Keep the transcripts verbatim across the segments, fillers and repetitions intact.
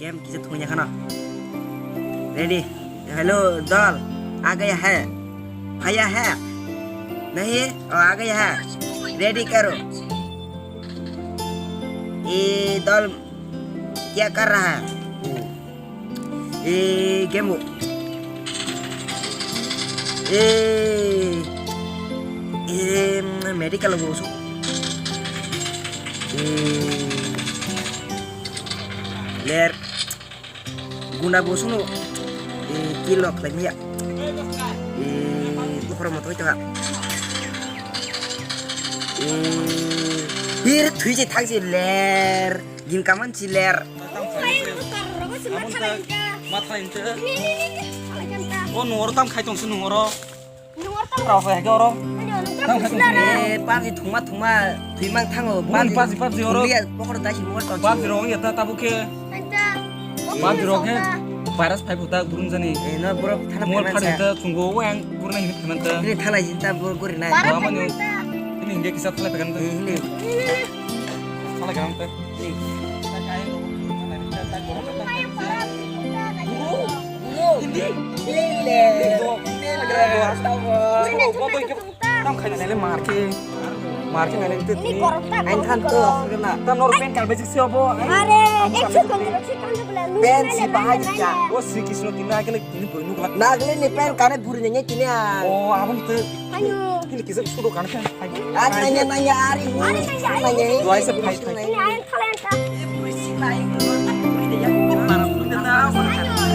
Game kisa thungya khana. Ready? Hello, dol. आ गया है? आया है? नहीं? ओ, आ गया है? Ready करो। ये दल क्या कर रहा है? ये game. ये, ये medical वो सु. ये ler. Guna bo sunu, eh, kilo khlai maya. Eh, bukhoro mo thoi tongha. Eh, bir thui je thang je ler. Gin kaman je ler. Matha inte. O nungoro tam khai tong se nungoro. Rao se hake oro. Tam khai tong se. Eh, pabji thungma thungma thwi mang thango. Bani pabji, pabji oro. Thungya, pokoro dai si mor tong. Pabji rong ya ta tabu khe. Pabji rong khe virus phai phuta gurum jani. Eh, no borok thana mol phai phai ta chungo o ang gurna hin phaimanta. Ini thala jinta bor gurina. Ba mani. Ini hingke kisa thala phaimanta. Ini. Thala phaimanta. Tam khai nai le mar khe. Mar khe nai le te. Ini korok ta. Ain than to. Tam nor pen kal bajik se obo. Are, ekso kong kilo. Pen si bahai ja. O Sri Krishna tinna kene tini boi nukla. Nagli ni pen kane buri nanya kini a. O abon te. Ayo. Kini kisa sudo kane pen. Ar nanya nanya ari. Ari nanya ari. Duai se phai phai. Ini ain khala yang ta. Ayo,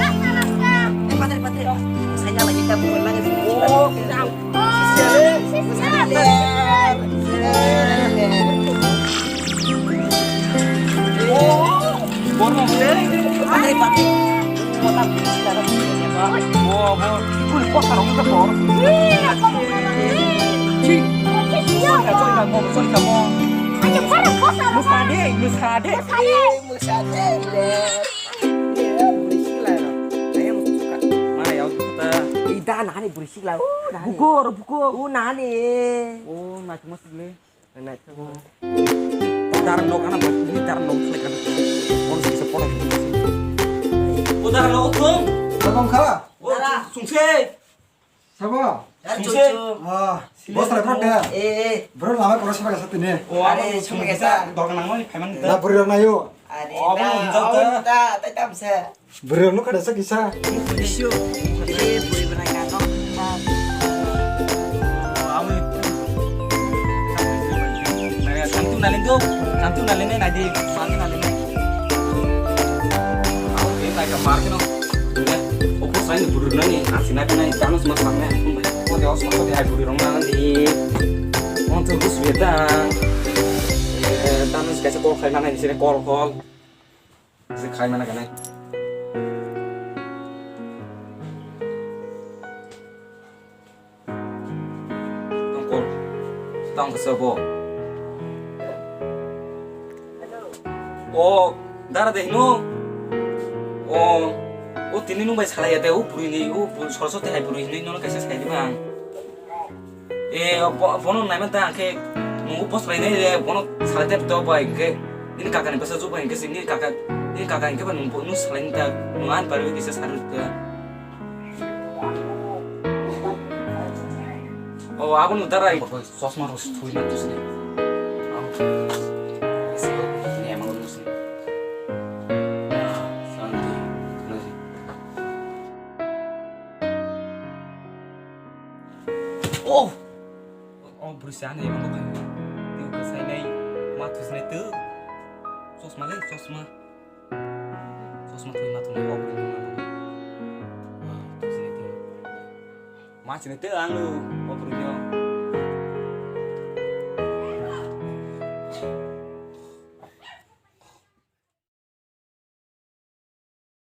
rasta, rasta. Oh, sister. Musa de, musa de. Musa de, le. Buri sikla rok. Ayang suka. Mana ya, suka. Ida nahani buri sikla. Oh, nahani. Buko, oro buko. Oh, nahani. Oh, naik mas le. Naik. Dar nok ana bak, ini dar nok selek ana. Ono sisa polo. Oh, dar nok tuh. Abang kala. Oh, sungse. Sabo? Dar sungse. Cucu. Ah, bos tadi pernah ya? Eh, eh. Bro, lama kurang siapa kasih tuh nih? Oh, are, abang sungse. Dor kenang mau nih, payment. Lah, bro, na yuk. Are, oh, abang na, unjau oh, ta. Ta, ta, ta, bisa. Bro, nu kada sa kisa? Isyo. Eh, bui bernai ka, no. Oh, abang. Nah, ya, santu nalin tuh. Santu nalin nih, nadi. Santu nalin nih. Oke, naik ke market, no. Opo sai ni buru nani, asi na nai, tanu sma sma nai. Oke, os ma oke, ai buru rong nani. On to bus beta. Eh, tanu kaisa call khai mana, sini call, call. Sini khai mana kanai. Tongkol. Tang kesa bo. O, dara de hino. O, o tini nung bai salai ya de, o buri ni, o buri soroswti hai buri ni, nono kaisa sai di bang. E, bo-, bono naima ta khe, nungo post lai nai de, bono salai de to bai khe, nini kaka ni basa ju bai khe, nini kaka, nini kaka khe ba nung bo, nung salai ni ta, nung an pari kisa saru ta. O, aboni darai. Chosma rok sui ma tusni. Isi ko ni emang tusni. Santi. Oh! O, bwrwi sa ni emang ko khai. Tio ka sai nai. Ma tusni tu. Chosma le, chosma. Chosma thwi ma thwngnai o bwrwi nungma nungwi. Thwi se thwi. Ma chini tei ang lu o bwrwi no.